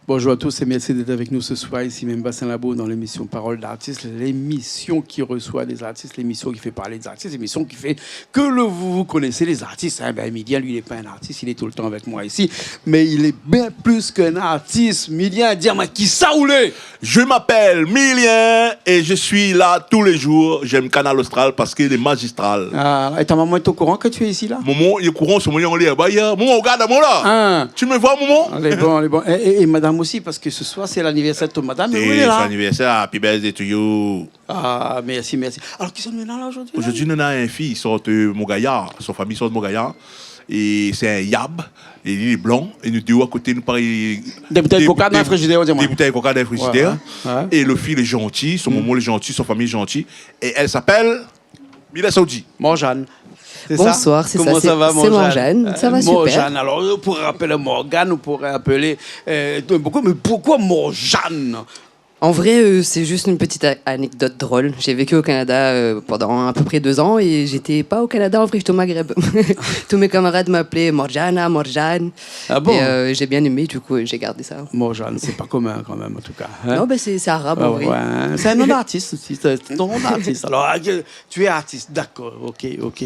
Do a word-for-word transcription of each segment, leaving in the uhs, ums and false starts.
Bonjour à tous et merci d'être avec nous ce soir ici même Bassin Labo dans l'émission Parole d'artiste, l'émission qui reçoit des artistes, l'émission qui fait parler des artistes, l'émission qui fait que le, vous, vous connaissez les artistes. Hein, ben, Emilien, lui, il est pas un artiste, il est tout le temps avec moi ici, mais il est bien plus qu'un artiste. Emilien, di amoin kisa ou lé ? Je m'appelle Milien et je suis là tous les jours. J'aime Kanal Austral parce qu'il est magistral. Ah, et ta maman est au courant que tu es ici, là ? Momon lé okouran, sé momon lé anlèr. Momon, regard amoin la. Hein ? Tu me vois, momon ? Lé bon, lé bon. Et, et, et madame aussi, parce que ce soir, c'est l'anniversaire de ton madame, et oui, elle est là. Anniversaire, happy birthday to you. Ah, merci, merci. Alors, kisa nou néna la zordi, la ? Zordi nou néna in fi, li sort, euh, Mont-Gaillard. Son fami sort Mont-Gaillard. É sé in yab. É li lé blan. É nou dé a koté, nou parèy dé boutèy koka dan in frizidèr, ou di amoin. Dé boutèy koka dan in frizidèr. Ouais, ouais. É lo fi lé zanti, son momon lé zanti, son fami lé zanti. Et elle s'appelle Mila Saoudi. Morjane. C'est ça ? Bonsoir, c'est ça, c'est Morjane. Koman sa va, Morjane ? Ça va super. Morjane, alors, on pourrait appeler Morgane, on pourrait appeler, euh, pourquoi, mais pourquoi Morjane ? En vrai, euh, c'est juste une petite a-, anecdote drôle. J'ai vécu au Canada, euh, pendant à peu près deux ans et j'étais pas au Canada, en vrai, j'étais au Maghreb. Tous mes camarades m'appelaient Morjana, Morjane. Ah bon ? Et, euh, j'ai bien aimé, du coup, j'ai gardé ça. Morjane, c'est pas commun quand même, en tout cas, hein ? Non, ben, c'est, c'est arabe, en vrai. Ouais, ouais. C'est un nom d'artiste aussi, c'est ton nom d'artiste. Alors, ah, que, tu es artiste, d'accord, ok, ok.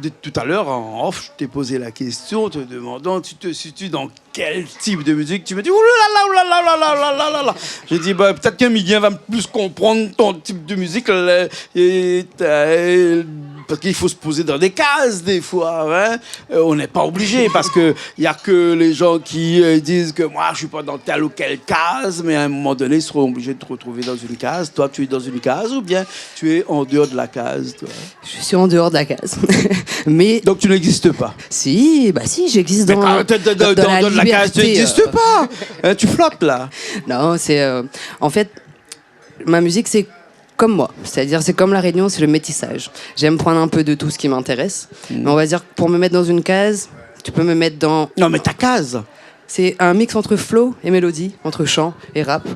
De, tout à l'heure, en off, je t'ai posé la question te demandant, tu te situes dans quel type de musique ? Tu me dis, oulala, oulala, oulala, oulala. Je dis, bah, peut-être que Milien va plus comprendre ton type de musique, là, et, euh, parce qu'il faut se poser dans des cases, des fois, hein. Euh, on n'est pas obligé, parce que il y a que les gens qui, euh, disent que moi, je suis pas dans telle ou quelle case, mais à un moment donné, ils seront obligés de te retrouver dans une case. Toi, tu es dans une case ou bien tu es en dehors de la case, toi ? Je suis en dehors de la case. Mais... Donc tu n'existes pas ? Si, bah si, j'existe dans, dans, dans la liberté, euh. Mais quand t'es, t'es, t'es, t'es en dehors de la case, tu n'existes pas. Hein, tu flottes, là. Non, c'est, euh, en fait, ma musique, c'est comme moi. C'est-à-dire, c'est comme La Réunion, c'est le métissage. J'aime prendre un peu de tout ce qui m'intéresse. Mhm. Mais on va dire que pour me mettre dans une case, tu peux me mettre dans... Non, mais ta case. C'est un mix entre flow et mélodie, entre chant et rap.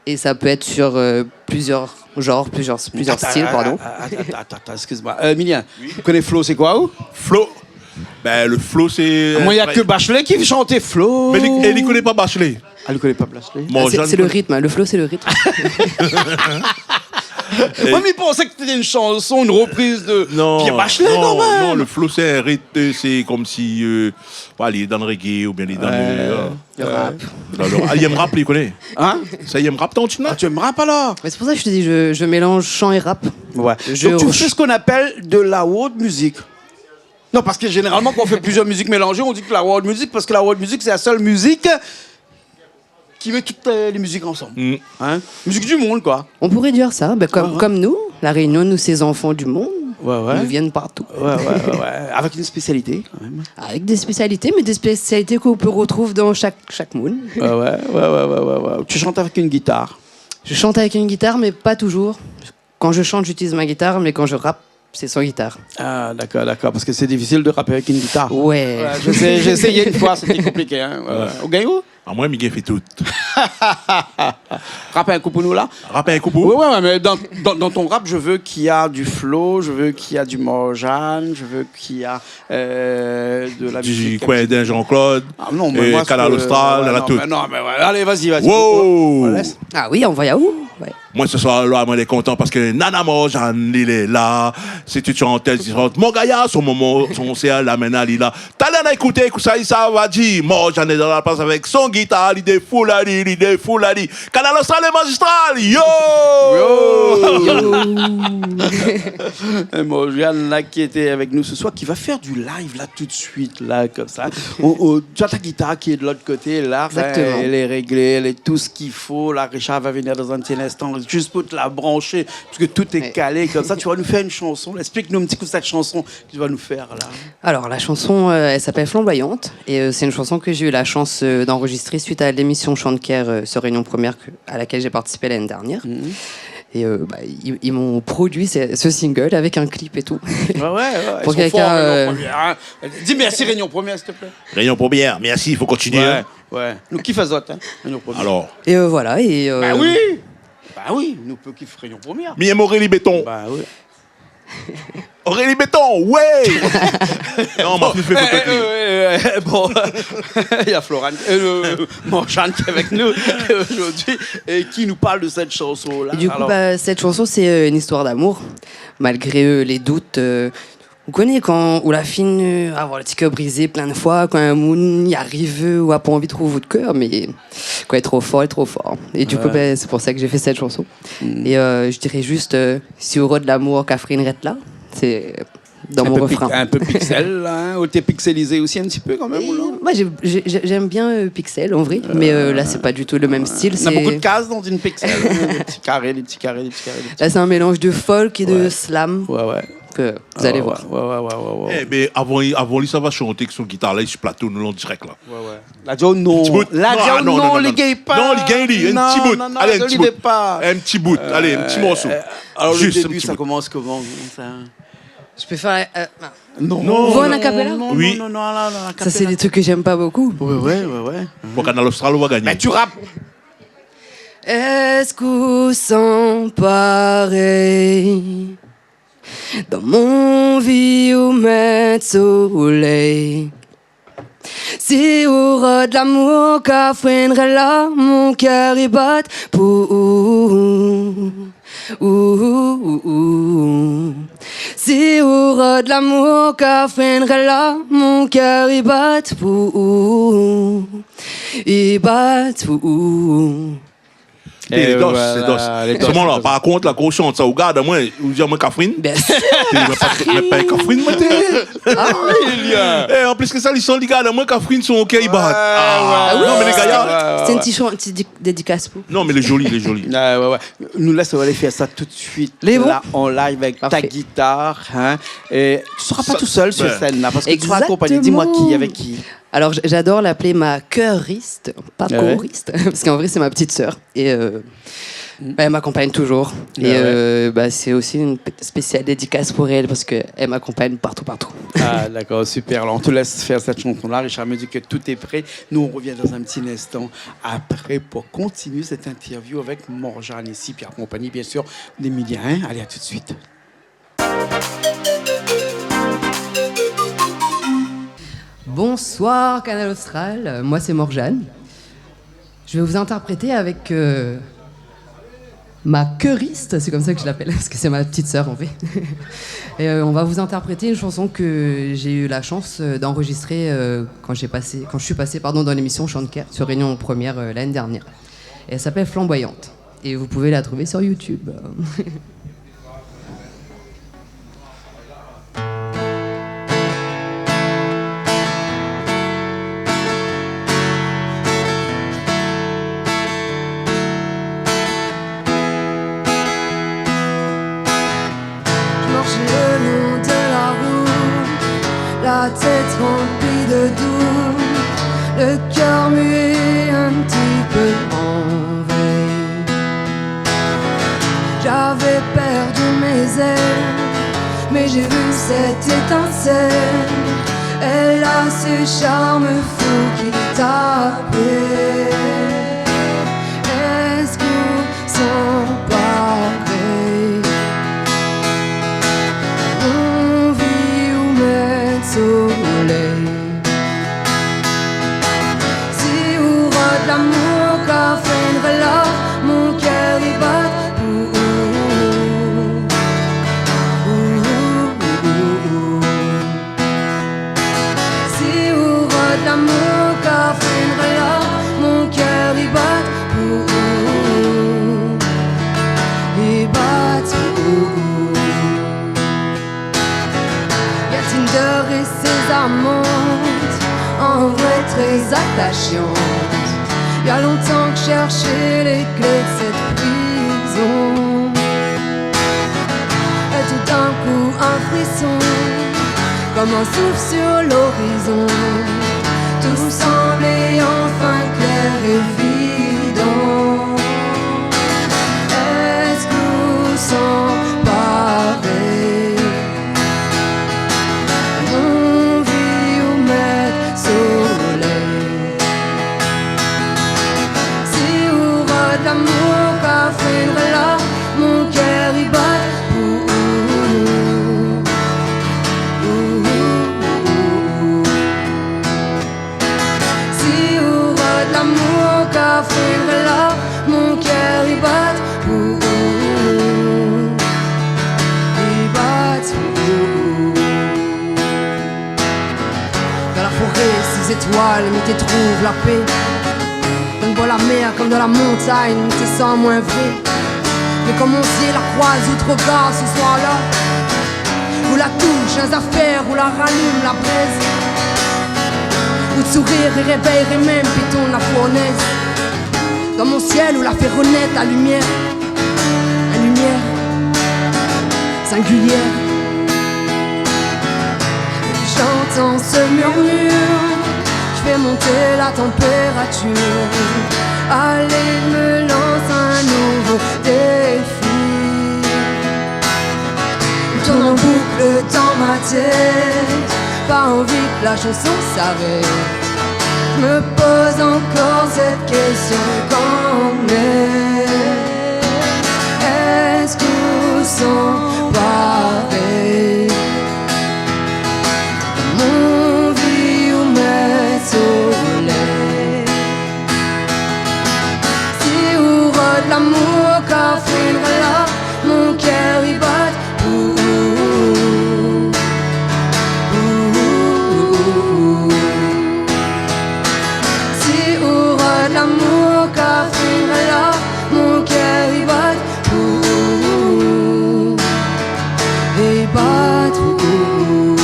Et ça peut être sur, euh, plusieurs genres, plusieurs, plusieurs styles, pardon. Attends, attends, attends, attends, excuse-moi. Euh, Milien, ou koné flow, sé koi, ou ? Flow. Ben, le flow, sé, euh... Moin, na ke Bachelay ki shant flow. Mé li, é li koné pa Bachelay. Ah, li koné pa Bachelay. Bon, ah, c'est, c'est le rythme, hein. Le flow, c'est le rythme. Moin, mi pansé ke sété in shanson, in repriz de Pierre Bachelay, kan mèm. Non, non, le flow, sé in ritm, sé konmsi, euh, voilà, li lé dan le reggae oubien li lé dan le, euh, le rap. Dan le, ah, li èm rap, li koné. Hein ? Sa, li èm rap, ton ti... Ah, tu aimes rap, alors ? Mais c'est pour ça que je te dis, je, je mélange chant et rap. Ouais. Donc, tu fais ce qu'on appelle de la world music. Non, parce que généralement, quand on fait plusieurs musiques mélangées, on dit que la world music, parce que la world music, c'est la seule musique qui met toutes, euh, les musiques ensemble. Mm. Hein ? Musique du monde, quoi. On pourrait dire ça, ben, comme, ouais, ouais, comme nous, La Réunion, nous, ces enfants du monde, ouais, ouais, nous viennent partout. Ouais, ouais, ouais, ouais. Avec une spécialité, quand même. Avec des spécialités, mais des spécialités qu'on peut retrouver dans chaque, chaque monde. Ouais, ouais, ouais, ouais, ouais, ouais, ouais. Tu chantes avec une guitare ? Je chante avec une guitare, mais pas toujours. Quand je chante, j'utilise ma guitare, mais quand je rappe, c'est sans guitare. Ah, d'accord, d'accord, parce que c'est difficile de rapper avec une guitare. Ouais. Ouais, je sais, j'ai essayé une fois, c'était compliqué, hein. Ouais, ouais. Ou gingn ou ? Ah, moin, mi gingn fé tout. Rap in kou pou nou, la ? Rap in kou pou ? Ouais, ouais, ouais, mais dans, dans, dans ton rap, je veux qu'il y a du flow, je veux qu'il y a du Morjane, je veux qu'il y a, euh, de la musique un petit peu. Di koi, d'un Jean-Claude, ah non, mais euh, moi, Kanal Austral, ah ouais, la non, tout. Mais non, mais ouais, allez, vas-y, vas-y. Wow ! On, on laisse. Ah oui, on va y aller. Ouais. Moin, se soir-la, moin lé kontan parske Nana Morjane, li lé la. Sé in shantèz ki shant Mont-Gaillard, son momon, son sèr la, mintnan li la. Talèr, nou va ékouté kosa li sava di. Morjane lé dan la plas avèk son gitar, li défoul ali, li défoul ali. Kanal Austral lé magistral, yo ! Yo ! Morjane, là, qui était avec nous ce soir, qui va faire du live, là, tout de suite, là, comme ça. On, on, tu as ta guitare qui est de l'autre côté, là. Exactement. Hein, elle est réglée, elle est tout ce qu'il faut. Là, Richard va venir dans un petit instant, juste pour te la brancher, parce que tout est calé, comme ça. Ouais. Tu vas nous faire une chanson. Explique-nous un petit coup cette chanson que tu vas nous faire, là. Alors, la chanson, euh, elle s'appelle Flamboyante, et, euh, c'est une chanson que j'ai eu la chance, euh, d'enregistrer suite à l'émission Chant de Cœur, euh, sur Réunion Première, que, à laquelle j'ai participé l'année dernière. Mhm. Et, euh, bah, ils, ils m'ont produit ce, ce single avec un clip et tout. Ouais, ouais, ouais, ils sont forts, Réunion Première, hein. Pour quelqu'un, euh... Dis merci Réunion Première, s'il te plaît. Réunion Première, merci, il faut continuer, hein. Ouais, ouais. Nou kif azot, hein, Réunion Première. Alors. Et, euh, voilà, et, euh... Bah oui. Bah oui, nou pé kif Réunion Première. Mi èm Aurélie Béton. Bah oui. Aurélie Béton, ouais. Non, ma fine fé foto avèk li. Euh, euh, euh, bon, il y a Florent, euh, Morjane qui est avec nous aujourd'hui et qui nous parle de cette chanson-là. Et du coup, alors, bah, cette chanson, c'est, euh, une histoire d'amour. Malgré, euh, les doutes, euh, ou koné kan ou la fine, euh, avoir le ti kèr brizé plin de foi, kan in moun i ariv, euh, ou la pa anvi trouv out kèr, mé kan lé tro for, lé tro for. Et du coup, bah, c'est pour ça que j'ai fait cette chanson. Et, euh, je dirais juste, euh, si ou rod lamour, Kafrine rèt la, c'est dans mon refrain. Un peu pi-, un peu pixel, là, hein, ou t'es pixelisé aussi un petit peu quand même, ou non ? Et moi, j'ai, j'ai, j'ai, j'aime bien, euh, pixel, en vrai, mais, euh, là, c'est pas du tout le même style. Euh, on a beaucoup de cases dans une pixel, hein, des petits carrés, des petits carrés, des petits carrés, des petits... Là, c'est un mélange de folk et de slam. Ouais, ouais. Que vous allez voir. Ah ouais, ouais, ouais, ouais, ouais. Eh ben, avan, avan li sava shanté èk son gitar la, li si plato nou an dirèk la. Ouais, ouais. La di aou non. Ti bout. La di aou non, non, non, non, non, li gingn pa. Non, li gingn, li. Non, non, non, li vé pa. In ti bout. Alé, in ti morso. Euh, alors, le début, ça commence comment, ça ? Je peux faire, euh, non. Non, non, non, non, non, non, non, a capella ? Oui. Non, non, non, a la, a la capella. Ça, c'est des trucs que j'aime pas beaucoup. Ouais, ouais, ouais, ouais. Pou Kanal Austral, ou va gagné. Mais tu rappes. Èske ou san parèy ? Dan mon vi ou mèt solèy. Si ou rod lamour, Kafrine rèt la, mon kèr i bat pou ou. Ou, ou, ou, ou. Si ou rod lamour, Kafrine rèt la, mon kèr i bat pou ou. I bat pou ou. Eh, lé dos, lé dos. Solman la, par kont, la, kan ou shant sa, ou gard amoin, ou di amoin Kafrine. Bien sûr. Mé pa, mé pa Kafrine, moin, té. Ah oui, il y a. Eh, an plis ke sa, li shant, li gard amoin, Kafrine, son kèr i bat. Ah oui, non, mé lé gayar. C'est une petite chan-, petite di-, dédicace pour... Non, mé lé zoli, lé zoli. Ah, ouais, ouais. Nou lès alé fé sa tout de suite, là, en live avec ta guitare, hein. Parfait. Et tu seras pas tout seul sur scène, là, parce que tu seras accompagné. Exactement. Dis-moi qui, avec qui ? Alors, j-, j'adore l'appeler ma choriste, pas choriste, parce qu'en vrai, c'est ma petite sœur. Et, euh, bah, elle m'accompagne toujours. Et, euh, bah, c'est aussi une p-, spéciale dédicace pour elle, parce que elle m'accompagne partout, partout. Ah, d'accord, super. Alors, on te laisse faire cette chanson-là. Richard me dit que tout est prêt. Nous, on revient dans un petit instant après pour continuer cette interview avec Morjane ici, puis accompagné, bien sûr, d'Emilien, hein. Allez, à tout de suite. Bonsoir Kanal Austral, moi c'est Morjane. Je vais vous interpréter avec, euh, ma choriste, c'est comme ça que je l'appelle, parce que c'est ma petite sœur en fait. Et, euh, on va vous interpréter une chanson que j'ai eu la chance, euh, d'enregistrer, euh, quand j'ai passé, quand je suis passée, pardon, dans l'émission Chant de Cœur sur Réunion Première, euh, l'année dernière. Elle s'appelle Flamboyante. Et vous pouvez la trouver sur YouTube. Je marche le long de la route, la tête remplie de doutes, le cœur muet, un petit peu en veille. J'avais perdu mes ailes, mais j'ai vu cette étincelle. Elle a ce charme fou qui t'appelle. Èske ou san parèy ? Anvi ou mèt solèy. Si ou rod lamour, Kafrine rèt la, mon kèr i bat pou ou. Ou, ou, ou, ou. Si ou rod lamour, Kafrine rèt la, mon kèr i bat pou ou. I bat pou ou. Il y a Tinder et ses amantes, en vrai très attachantes. Il y a longtemps que je cherchais les clés de cette prison. Et tout d'un coup, un frisson, comme un souffle sur l'horizon. Tout semblait enfin clair et évident. Èske ou san parèy ? Anvi ou mèt solèy. Si ou rod lamour, Kafrine rèt la, mon kèr i bat pou ou. Fé in rèl la, mon kèr i bat pou ou, i bat pou ou. Dan la foré, si zétwal, mi té trouv la pé. Dan bor la mèr konm dan la montagn, mi té san mwin vré. Mé kan mon zié la kroiz out rogar se swar-la, ou la toush in zafèr, ou la ralim la brèz. Out sourir i révèy mèm piton la fournèz. Dan mon sièl, ou la fé renèt la limièr, la limièr singilièr. J'entends ce murmure qui fait monter la température. Allez, je me lance un nouveau défi. Tourne en boucle dans ma tête, pas envie que la chanson s'arrête. Je me pose encore cette question quand même. Èske ou san parèy? Mon vi ou mèt solèy. Si ou rod lamour, kafrine la, mon kèr i bat pou ou, pou ou. Si ou rod lamour, kafrine la, mon kèr i bat pou ou, i bat pou ou.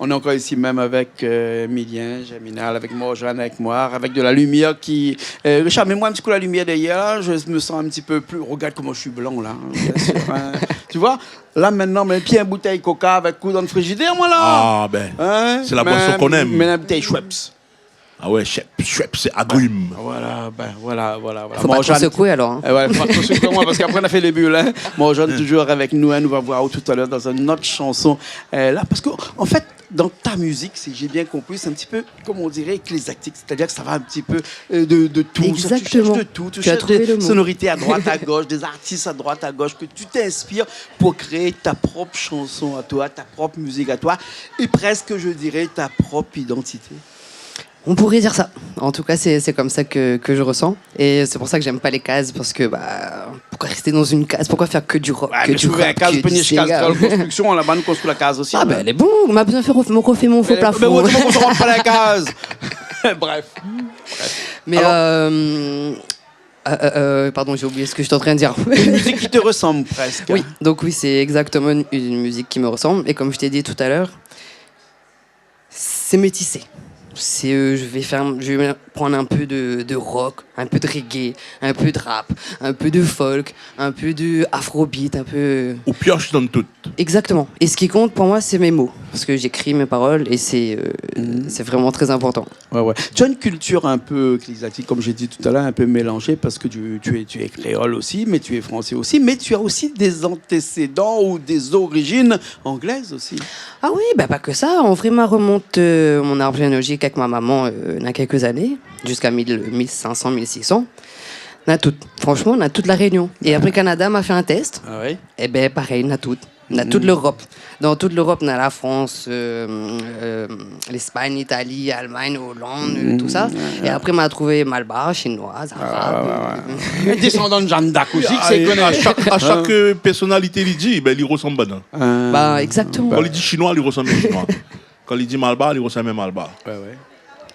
On est encore ici même avec, euh, Émilien, Germinal, avec Morjane, avec moi, avec de la lumière qui, euh, Richard, mets-moi un petit coup la lumière derrière, là, je me sens un petit peu plus, regarde comment je suis blanc, là, hein, bien sûr, hein. Tu vois, là, maintenant, mèt pi in boutèy Coca avèk ou dan le frigidaire, moi, là. Ah, ben, hein? C'est la boisson qu'on aime. Mèt in boutèy Schweppes. Ah ouais, Schweppes, Schweppes, c'est agrumes. Voilà, ben, voilà, voilà, voilà. Faut pas trop secouer, alors, hein. Eh ouais, faut pas trop secouer, moi, parce qu'après, on a fait les bulles, hein. Morjane, toujours avec nous, hein, nous va voir tout à l'heure dans une autre chanson. Euh, là, parce que, en fait, dans ta musique, si j'ai bien compris, c'est un petit peu, comme on dirait, éclectique. C'est-à-dire que ça va un petit peu, euh, de, de tout. Exactement. Tu cherches de tout. Tu as trouvé le mot. Tu cherches des sonorités à droite, à gauche, des artistes à droite, à gauche, que tu t'inspires pour créer ta propre chanson à toi, ta propre musique à toi, et presque, je dirais, ta propre identité. On pourrait dire ça. En tout cas, c'est, c'est comme ça que, que je ressens. Et c'est pour ça que j'aime pas les cases, parce que, bah, pourquoi rester dans une case ? Pourquoi faire que du rock, que du rap, que du séga ? Ouais, mé si ou trouv in kaz, ou pé ni kaz dan la konstriksion, laba nou konstrui la kaz osi, hein. Ah, ben, lé bon, ma bezoin fé rof-, mon, refé mon fo plafon. Eh, mé ou, ou, ou rant pa la kaz. Bref. Mé, euh, euh, euh, pardon, j'ai oublié ce que j'étais en train de dire. Alors, une musique qui te ressemble presque, hein. Oui, donc oui, c'est exactement une, une musique qui me ressemble. Et comme je t'ai dit tout à l'heure, c'est métissé. C'est, euh, je vais faire, je vais prendre un peu de, de rock, un peu de reggae, un peu de rap, un peu de folk, un peu de afrobeat, un peu... Ou piosh dan tout. Exactement. Et ce qui compte pour moi, c'est mes mots. Parce que j'écris mes paroles et c'est, euh, c'est vraiment très important. Ouais, ouais. Tu as une culture un peu, Klik Zak Tik, comme j'ai dit tout à l'heure, un peu mélangée parce que tu, tu es, tu es créole aussi, mais tu es français aussi, mais tu as aussi des antécédents ou des origines anglaises aussi. Ah oui, bah pas que ça. En vrai, ma remont, euh, mon arbre généalogique avec ma maman, euh, na quelques années, jusqu'à mille, mille cinq cents, mille six cents. Na tout. Franchement, na toute la Réunion. Et après, Canada ma fait un test. Ah ouais ? Eh ben, pareil, na tout. Na toute l'Europe. Dans toute l'Europe, na la France, euh, euh, l'Espagne, l'Italie, l'Allemagne, Hollande, euh, tout ça. Et après, ma trouvé Malbar, chinois, arabe. Ah ouais, ouais. Desandan Jeanne d'Arc osi, ki sé koné. A shak, a shak, euh, pèrsonalité li di, ben, li resanm banna. Bah, exactement. Kan li di chinois, li resanm in chinois. Kan li di malbar, li resanm in malbar. Ouais, ouais.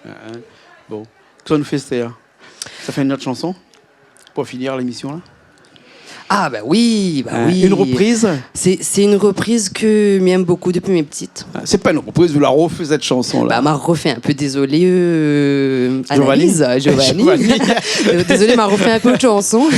Hein, hein. Bon. Kosa nou fé, sétadir ? Sa fé in ot shanson pou finir lémisyon la ? Ah, bah oui, bah oui. Hein, une reprise ? C'est, c'est une reprise que mi èm beaucoup depuis mes petites. Ah, sé pa in repriz, ou la refé sèt shanson la. Bah, ma refé in pé, désolé, euh, Giovanni. Anaïs, euh, Giovanni. Giovanni. Euh, désolé, ma refé in pé ot shanson.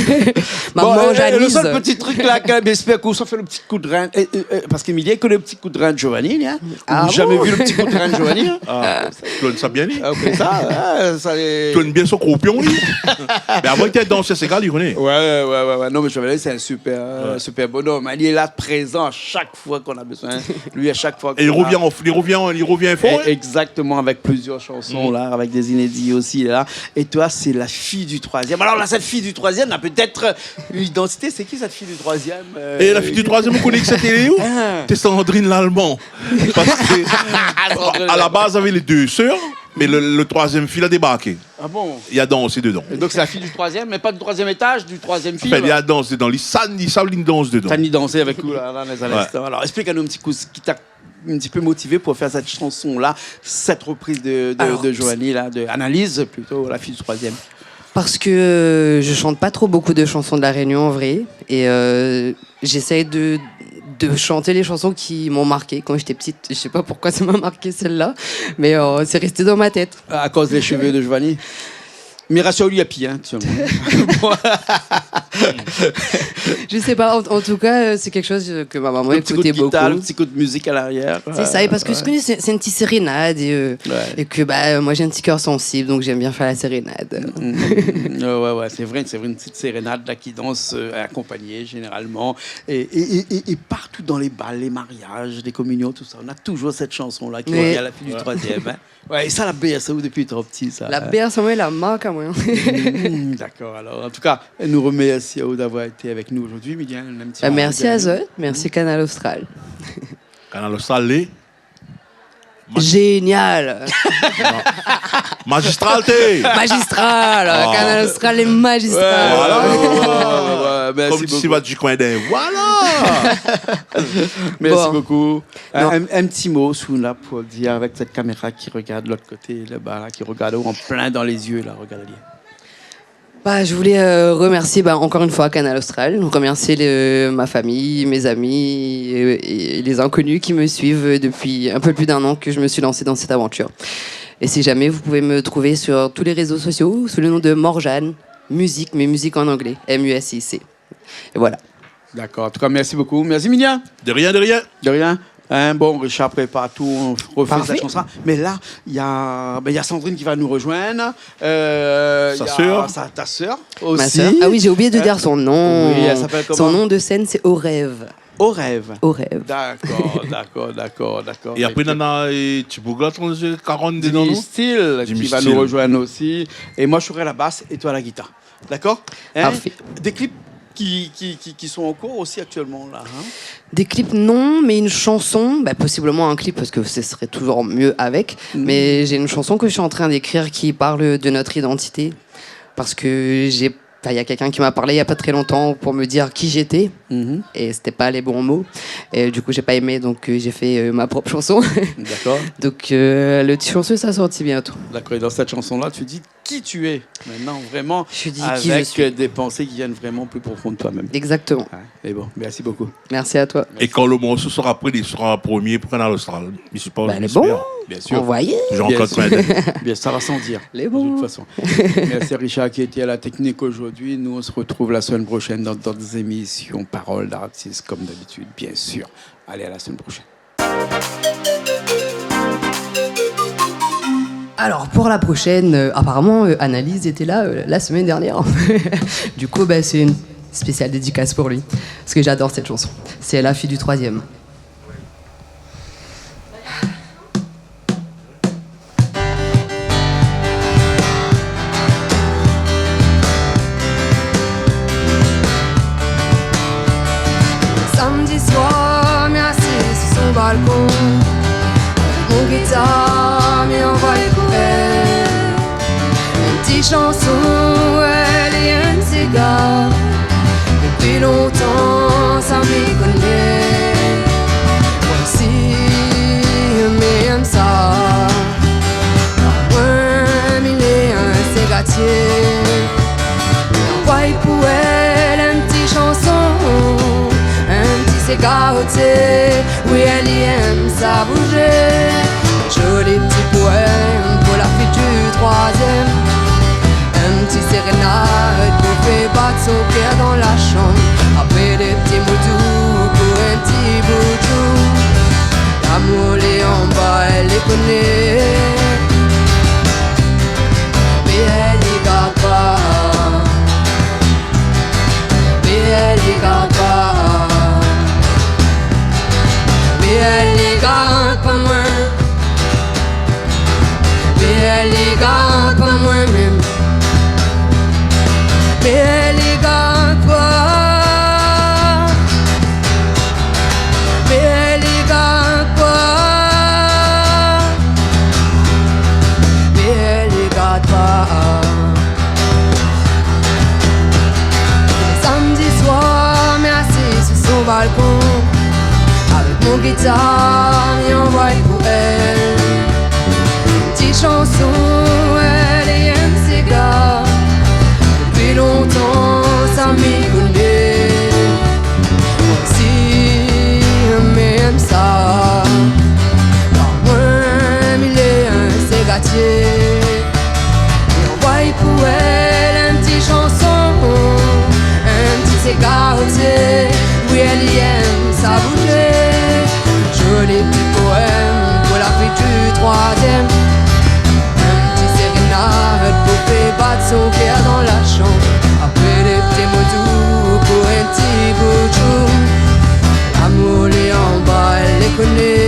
Ma manz euh, Anaïs. Le sèl ti trik la, kan mèm, mi èspèr ke sa fé le ti koudrin, euh, euh, euh, parske Émilien i koné le ti koudrin de Giovanni, hein. Ah bon ? Ou la zamé vi le ti koudrin de Giovanni, hein ? Ah, ou koné sa bien, li. Ah, ou koné sa, hein, sa lé... Ou koné bien son kroupion, li. Mé avan, li té dansèr séga, li koné. Ouais, ouais, ouais, ouais. Non, mé Giovanni, C'est un super, euh, super bonhomme, hein. Il est là, présent à chaque fois qu'on a besoin. Lui, à chaque fois qu'on a... É li rovien, li rovien, li rovien for, hein. Exactement, avec plusieurs chansons, là, avec des inédits aussi, là. Et toi, c'est la fille du troisième. Alors là, cette fille du troisième a peut-être une identité. C'est qui cette fille du troisième, euh, Guy ? É la fiy du troizièm, ou koné kisa té, ou ? Ah. Té Sandrine Lallemand. Parske a la baz, navé lé dé sèr, mé le, le troizièm fiy la débarké. Ah bon ? Li la dansé dedan. Et donc, c'est la fille du troisième, mais pas du troisième étage, du troisième film. Anfin, li la dansé dedan. Li, sa, li, sa, li dans dedan. Sa, li dans avec vous, là, là, dans un instant. Alors, explique-nous un petit coup ce qui t'a un petit peu motivé pour faire cette chanson-là, cette reprise de, de, de Joanie, là, de Analyse, plutôt, la fille du troisième. Parce que, euh, je chante pas trop beaucoup de chansons de La Réunion, en vrai. Et, euh, j'essaye de, de chanter les chansons qui m'ont marquée quand j'étais petite. Je sais pas pourquoi ça m'a marquée, celle-là, mais, euh, c'est resté dans ma tête. À cause des cheveux de Joanie ? Mira Saouli a pi, hein, tu vois. Je sais pas, en, en tout cas, euh, c'est quelque chose, euh, que ma maman écoutait beaucoup. Un petit coup de guitare, un petit coup de musique à l'arrière, quoi. C'est ça, et parce que je connais, c'est, c'est une petite sérénade, et, euh, et que, bah, euh, moi, j'ai un petit cœur sensible, donc j'aime bien faire la sérénade. Mm, mm, mm. Ouais, ouais, ouais, c'est vrai, c'est vrai, une petite sérénade, là, qui danse, euh, accompagnée, généralement. Et, et, et, et, et partout dans les bals, les mariages, les communions, tout ça, on a toujours cette chanson-là qui revient à la fin du troisième, hein. Ouais, é sa la bèrs aou dopi tro pti, sa, hein ? La bèrs amoin, la mark amoin. Mm, d'accord, alors, en tout cas, nou remèrsi aou d'avoir été avec nous aujourd'hui, Milia, un petit... Bah, merci à zot, merci Kanal Austral. Kanal Austral, lé génial. Magistral, té. Magistral, Kanal Austral lé magistral. Ouais, ouais, ouais, ouais, merci beaucoup. Kom di, sé pa du coin d'in. Voilà. Merci beaucoup. Un, un, un petit mot, Souna, pour dire avec cette caméra qui regarde de l'autre côté, là-bas, là, qui regarde en plein dans les yeux, là, regarde-les. Bah, je voulais, euh, remercier, bah, encore une fois Kanal Austral, remercier le, ma famille, mes amis et, et les inconnus qui me suivent depuis un peu plus d'un an que je me suis lancée dans cette aventure. Et si jamais, vous pouvez me trouver sur tous les réseaux sociaux sous le nom de Morjane Music, mais musique en anglais, M U S I C. Et voilà. D'accord. En tout cas, merci beaucoup. Merci, Milia. De rien, de rien. De rien. Hein, bon, Richard prépare tout, on refait cette chanson-là. Parfait. Mais là, il y a, ben, il y a Sandrine qui va nous rejoindre. Euh, il y a sa sœur. Sa, ta sœur aussi. Ma sœur. Ah oui, j'ai oublié de dire son nom. Oui, elle s'appelle comment ? Son nom de scène, c'est Au Rêve. Au Rêve. Au Rêve. D'accord, d'accord, d'accord, d'accord. É apré, nana, é, ti boug la, trant-dé karant dedan, non ? Jimmy Steele, qui va nous rejoindre aussi. Et moi, je serai à la basse et toi à la guitare. D'accord ? Hein ? Parfait. Des clips qui, qui, qui, qui sont en cours aussi actuellement, là, hein ? Des clips, non, mais une chanson, bah, possiblement un clip, parce que ce serait toujours mieux avec. Mhm. Mais j'ai une chanson que je suis en train d'écrire qui parle de notre identité. Parce que j'ai, enfin, il y a quelqu'un qui m'a parlé il y a pas très longtemps pour me dire qui j'étais. Mhm. Et c'était pas les bons mots. Et du coup, j'ai pas aimé, donc, euh, j'ai fait, euh, ma propre chanson. D'accord. Donc, euh, le petit chanson, ça sorti bientôt. D'accord. Et dans cette chanson-là, tu dis qui tu es maintenant, vraiment, avec, euh, des pensées qui viennent vraiment plus profond de toi-même. Je dis qui je suis. Exactement. Ouais, mais bon, merci beaucoup. Merci à toi. Merci. É kan le morso sera pré, li sera premié pou Kanal Austral. Mi sipoz, mi espèr. Bah, lé bon. Bien sûr. Envoyé. Toujours en train de... Bien sûr, ça va sans dire, de toute façon. Lé bon. Merci à Richard qui était à la technique aujourd'hui. Nous, on se retrouve la semaine prochaine dans d'autres émissions. Parole d'artiste, comme d'habitude, bien sûr. Allez, à la semaine prochaine. Alors, pour la prochaine, euh, apparemment, euh, Analyse était là, euh, la semaine dernière. Du coup, bah, c'est une spéciale dédicace pour lui, parce que j'adore cette chanson. C'est La fille du troisième. Samedi soir, mi asiz sou son balkon, avèk mon gitar, mi anvoy pou èl in ti shanson, èl é in sigar. Dopi lontan sa mi koné, moin osi mi èm sa. Amoin mi lé in sigatié, mi anvoy pou èl in ti shanson, in ti sigar oté. Oui, èl i èm sa bouzé. Zoli ti poèm pou la fiy di troizièm. In ti sérénad pou fé bat son kèr dan la shanm. Apré dé ti mo dou pou in ti bout dou. Lamour lé anba, èl i koné. Mé èl i gard pa. Mé èl i Mé li gard pa mwin mèm. Mé li gard pa. Mé li gard pa. Mé li gard pa. Samdi swar, mi asiz si son balkon. Avèk mon gitar, mi anvoy pou èl in ti shanson, èl é in sigar. Dopi lontan sa mi koné. Mwin osi mi èm sa. Kan mwin mi lé in sigatié, mi anvoy pou èl in ti shanson, in ti sigar osi. Wi, èl i èm sa bouzé. Zoli ti poèm pou la fi di trwazièm. In ti sérénad pou fé bat son kèr dan la shanm. Apré dé ti mo dou pou in ti bout zour. Lamour lé anba, èl lé koné.